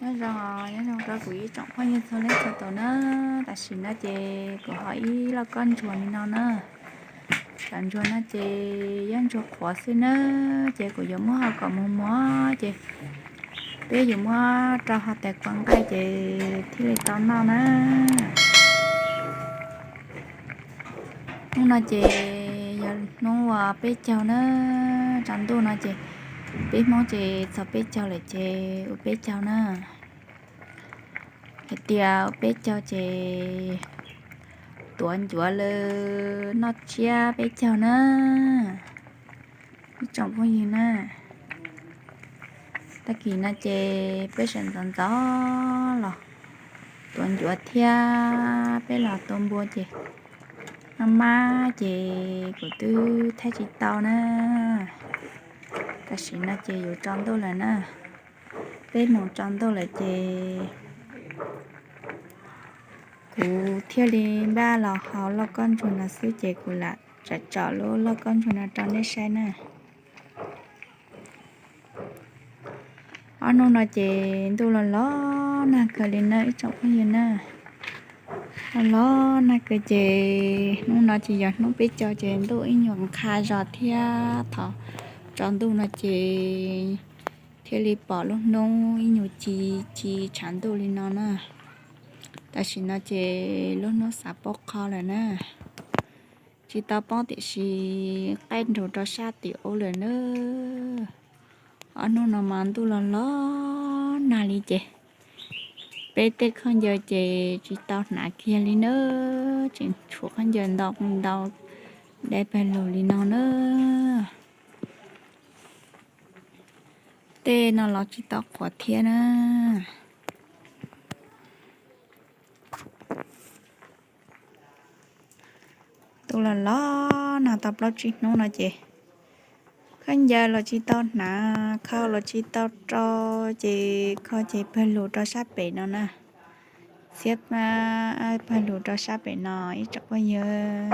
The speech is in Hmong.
Nyob zoo, nyob zoo rau kuv ib tsoom phooj ywg txhua leej txhua tus na. Tam sim no ces kuv ho ib lauj koj ntsuag li no na. Cov ntsuag no ces yog ntsuag qhuav xwb na, ces kuv yuav muab ho kom mus muag ces peb yuav muab rau hauv tais kuav nqaij ces thiaj li tau noj na. Hnub no ces yog hnub uas peb caug na, tsaus ntuj no ces peb Hmoob ces txog peb caug lawm ces ua peb caug na. Hais tias ua peb caug ces tuav ncuav lawm noj tsiab peb caug na. Ib tsoom phooj ywg na, tag kis no ces peb sawv ntxov ntxov los tuav ncuav thiab peb los tua npua ces maj maj ces kuv twb thaij tsis tau na. Tam sim no ces yuav tsaus ntuj lawm na, peb moos tsaus ntuj lawm ces kuv thiaj li npaj los hau lauj koj ntsuag no xwb ces kuv lam tsom tsom lub lauj koj ntsuag no rau nej saib na. Ob hnub no ces ntuj los los nag kawg li na ib tsoom phooj ywg na. Los los nag kawg ces hnub no ces yog hnub peb caug ces ntuj ib nyuag nqha zog thiab thov tsaus ntuj no ces thiaj li pom lub hnub ib nyuag ci ci tshav ntuj li no na. Tam sim no ces lub hnub xav poob qho lawm na. Tsis tau poob tiam sis qaij nrug rau sab tim ub lawm na. Ob hnub no mas ntuj los los nag li ces peb tej khaub ncaws ces tsis tau hnav kiag li na, tseem tshuav khaub ncaws ntau ntau dai pawg lug li no na. Tej no los tsis tau qhuav thiab na. Ntuj los los nag tau plaub tsib hnub no ces khaub ncaws los tsis tau hnav, khau los tsis tau rau, ces kho ces pawg lug rau sab pem no na. Txhiab pawg lug rau sab pem no ib tsoom phooj ywg.